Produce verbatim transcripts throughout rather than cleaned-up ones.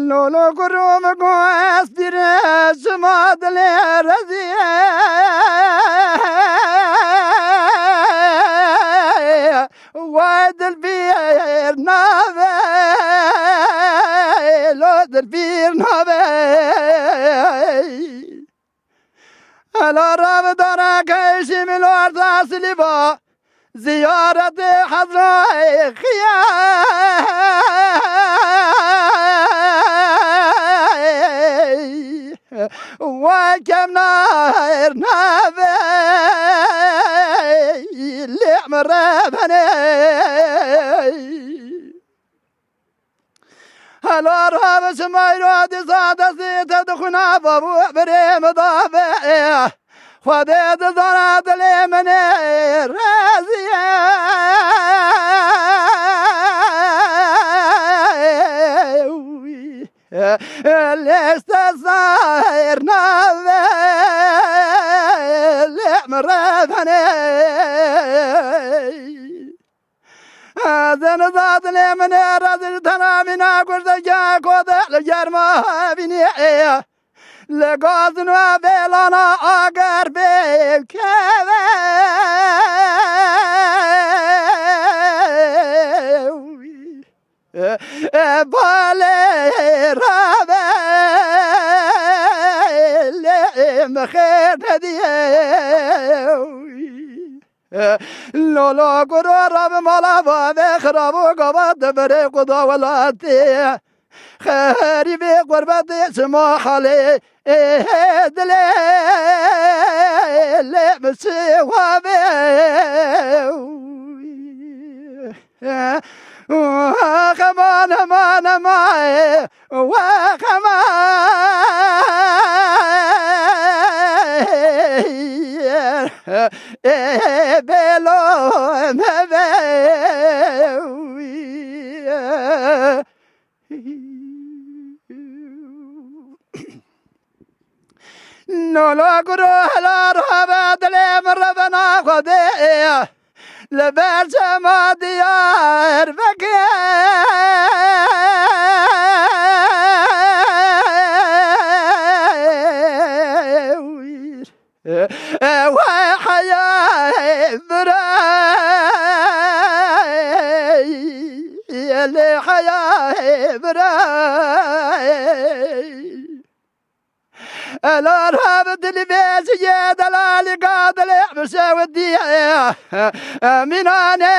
Lolo kurû min ku ez pîr e, çima dilê rezî ye. Way dilpîr nabe, lo dilpîr nabe. Hela ravidana keyşî min orta silîba. Ziyaretê Hezrayê xiye. Wekem nair nabe. Lê min rebenê. Hela rabe ji mayro dîsa destê te dixwîna, babû birê min dabe. Xwedê dizana dilê min ê rezî ye. Lê ji te zahir nabe, lê min rebenê. Zenizadinê min ê rezîl, tena mîna kurdekê kode li germa bînî. Li gazin we vêlana ager bê keve. Balê rabe lê min xêr nediye. Lolo kuro rabe mala bavê xirabo gava dibirê xuda welatê. Xerîbê xurbetê çima halê ê dilê lê min çi wabe. Xeman, xeman, xeman, we xeman. Ê bêlo me be. Nolo kuro hela rabe dilê min rebena Xwedê. Li ber çema Diyarbekirê. Ew heya bira, lê heya bira. Ela rabe dilê vêjiyê delalî gadilê mişewdiye. Mînanê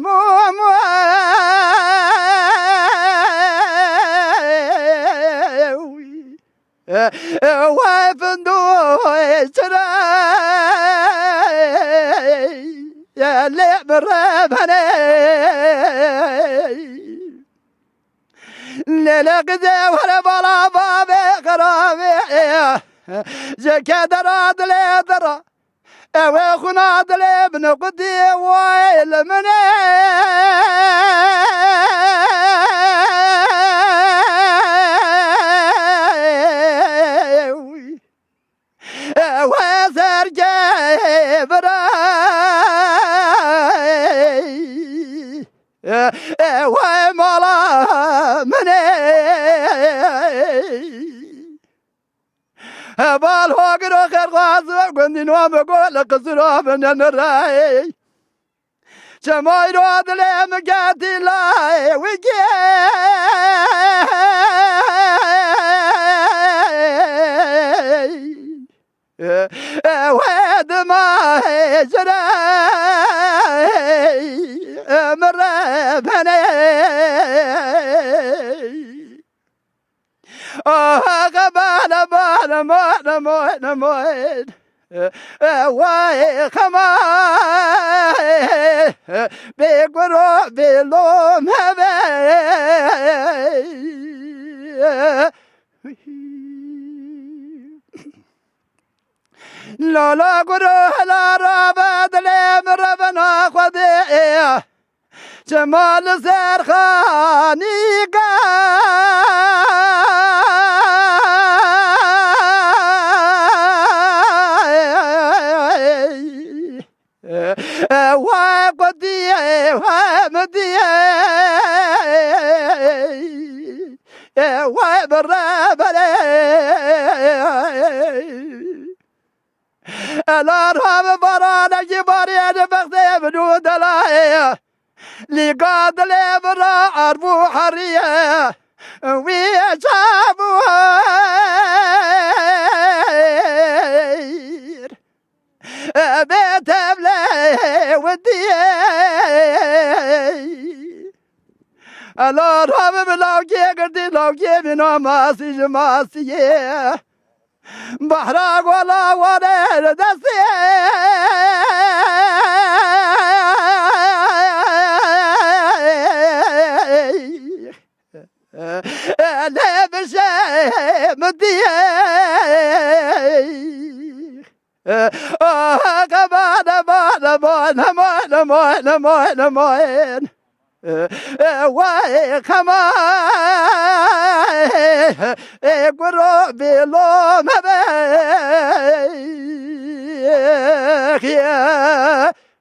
mû mû. Wê findû çira lê min rebenê. Lê lê qizê were bala bavê xirabê. Ji kedera dilê dira. Ew ê xwina dilê min qutî wayê li min ê. Ew ê serkê bira. Ew ê mala min ê. Heval hogiro xêrxwaz gundî nome go li qisiro binenirey. Çemayro dilê min ketî layê wî kê. Ew ê dima hêcirey min rebenê. Aha, bana, bana, mona, mona, mona. Vay, xema, bê kuro, bê lom hebe. Lala kuro, hela rabe, dilê min rebena Xwedê. Çima li ser xanî gay? Ew we qutiyê, we midiyê. Wê bi rê berê. Ela rabe baranekî bariyê di bextê min û delayê. Lîga dilê min ra ard bû heriye. Wî çavûr. Bê tevlê witiyê. Ela rabe bi lawkê girtî, lawkê min a masî ji masiyê. Behra gola wane li destê. Lê bişe min diyê. Ah, kemane, mane, mane, mane, mane, mane, mane. Vay kema, e, guro bilo me be.